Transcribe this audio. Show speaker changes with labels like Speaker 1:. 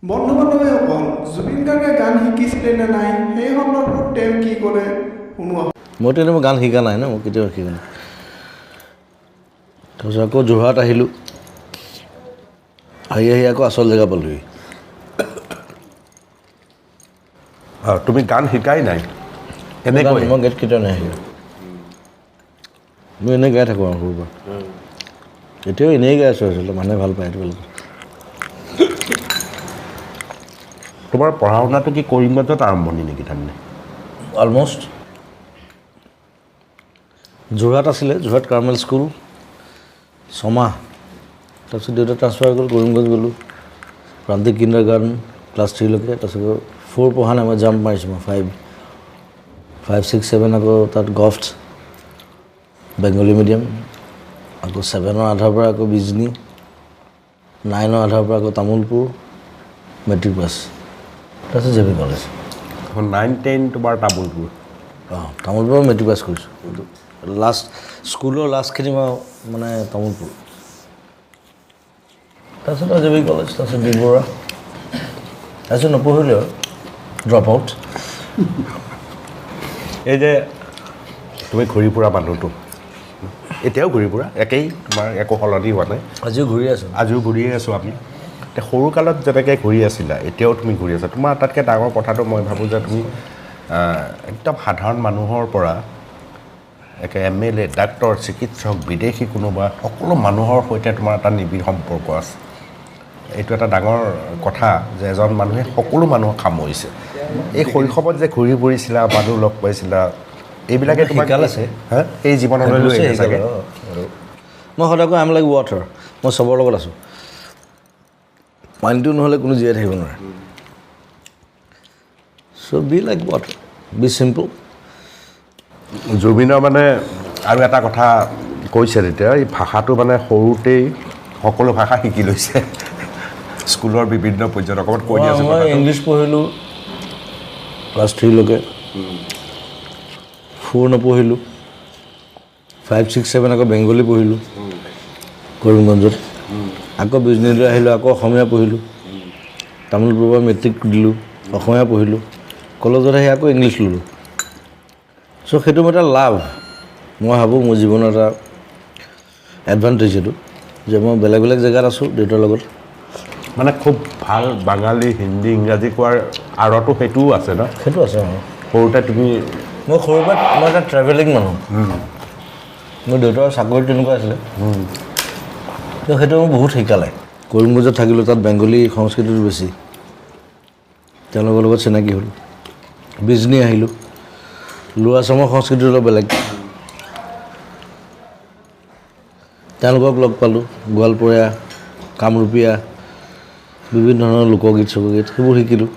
Speaker 1: বন্ধু বান্ধৱীসকল, জুবিন গাৰ্গে গান শিকিছিলে নে নাই, সেই সন্দৰ্ভত তেওঁ কি ক'লে শুনো আহক।
Speaker 2: মইতো এনেই, মই গান শিকা নাই ন, মই কেতিয়াও শিকা নাই। তাৰপিছত আকৌ যোৰহাট আহিলোঁ, আহি আহি আকৌ আচল জেগা পালোহি।
Speaker 3: অঁ, তুমি গান শিকাই নাই এনেকৈ?
Speaker 2: মই গেট কেতিয়াও নাই শিকা। মই এনেই গাই থাকোঁ আৰু সৰুৰ পৰা। এতিয়াও এনেই গাই আছোঁ আচলতে, মানুহে ভাল পায়, এইটো বেলেগ কথা।
Speaker 3: তোমাৰ পঢ়া শুনাটো কি কৰিমগঞ্জত আৰম্ভণি নেকি তাৰমানে?
Speaker 2: অলমষ্ট। যোৰহাট আছিলে, যোৰহাট কাৰ্মেল স্কুল 6 মাহ। তাৰপিছত দেউতা ট্ৰান্সফাৰ হৈ গ'ল, কৰিমগঞ্জ গ'লোঁ, প্ৰান্তিক কিণ্ডাৰ গাৰ্ডেন ক্লাছ 3লৈকে। তাৰপিছত 4 পঢ়া নাই, মই জাম্প মাৰিছোঁ। মই 5, 6, 7 আকৌ তাত গভট বেংগলী মিডিয়াম। আকৌ 7ৰ আধাৰ পৰা আকৌ বিজনী, 9ৰ আধাৰ পৰা আকৌ তামোলপুৰ, মেট্ৰিক পাছ, তাৰপিছত জে বি কলেজ।
Speaker 3: 9, 10 তোমাৰ তামোলপুৰ?
Speaker 2: অঁ, তামোলপুৰৰ মেট্ৰিক পাছ কৰিছোঁ। লাষ্ট স্কুলৰ লাষ্টখিনি মই মানে তামোলপুৰ, তাৰপিছত জে বি কলেজ, তাৰপিছত বি বৰুৱা। তাৰপিছত নপঢ়িলোঁ আৰু, ড্ৰপ আউট।
Speaker 3: এই যে তুমি ঘূৰি ফুৰা মানুহটো, এতিয়াও ঘূৰি ফুৰা একেই, তোমাৰ একো সলনি হোৱা নাই।
Speaker 2: আজিও ঘূৰি আছোঁ।
Speaker 3: আজিও ঘূৰিয়ে আছোঁ আমি। এতিয়া সৰুকালত যেনেকৈ ঘূৰি আছিলা, এতিয়াও তুমি ঘূৰি আছা। তোমাৰ আটাইতকৈ ডাঙৰ কথাটো মই ভাবোঁ যে তুমি একদম সাধাৰণ মানুহৰ পৰা একে এমএলএ, ডাক্তৰ, চিকিৎসক, বিদেশী কোনোবা, সকলো মানুহৰ সৈতে তোমাৰ এটা নিবিড় সম্পৰ্ক আছে। এইটো এটা ডাঙৰ কথা যে এজন মানুহে সকলো মানুহক সামৰিছে। এই শৈশৱত যে ঘূৰি ফুৰিছিলা, মানুহ লগ পাইছিলা, এইবিলাকে তোমাক
Speaker 2: শিকালে।
Speaker 3: হা, এই জীৱনলৈ লৈ আহিছে চাগে।
Speaker 2: মই সদায় কওঁ, I am like water, মই চবৰ লগত আছোঁ। পানীটো নহ'লে কোনো জীয়াই থাকিব নোৱাৰে। So be like water, be simple.
Speaker 3: জুবিনৰ মানে আৰু এটা কথা কৈছে তেতিয়া, এই ভাষাটো মানে সৰুতেই সকলো ভাষা শিকি লৈছে স্কুলৰ বিভিন্ন পৰ্যায়ত। অকণমান কৈ দিয়াচোন
Speaker 2: মই
Speaker 3: কথাটো।
Speaker 2: ইংলিছ পঢ়িলোঁ ক্লাছ 3লৈকে, 4 নপঢ়িলোঁ। 5, 6, 7 আকৌ বেংগলী পঢ়িলোঁ কৰিমগঞ্জত। আকৌ বিজনীলৈ আহিলোঁ, আকৌ অসমীয়া পঢ়িলোঁ। তামোলপুৰৰ পৰা মেট্ৰিক দিলোঁ, অসমীয়া পঢ়িলোঁ। কলেজত আহি আকৌ ইংলিছ ল'লোঁ। চ' সেইটো মোৰ এটা লাভ, মই ভাবোঁ মোৰ জীৱনৰ এটা এডভান্টেজ এইটো যে মই বেলেগ বেলেগ জেগাত আছোঁ দেউতাৰ লগত।
Speaker 3: মানে খুব ভাল বাঙালী, হিন্দী, ইংৰাজী কোৱাৰ আঁৰতো সেইটোও আছে ন?
Speaker 2: সেইটো আছে, অঁ।
Speaker 3: সৰুতে তুমি
Speaker 2: মই সৰুৰ পৰা মই এটা ট্ৰেভেলিং মানুহ। মোৰ দেউতাৰ চাকৰি তেনেকুৱা আছিলে, তো সেইটো মোক বহুত শিকালে। কৰিমগঞ্জত থাকিলোঁ, তাত বেংগলী সংস্কৃতিটো বেছি, তেওঁলোকৰ লগত চিনাকি হ'ল। বিজনী আহিলোঁ, লোৱাৰ আছামৰ সংস্কৃতিটো অলপ বেলেগ, তেওঁলোকক লগ পালোঁ। গোৱালপৰীয়া, কামৰূপীয়া, বিভিন্ন ধৰণৰ লোকগীত চোকগীত সেইবোৰ শিকিলোঁ।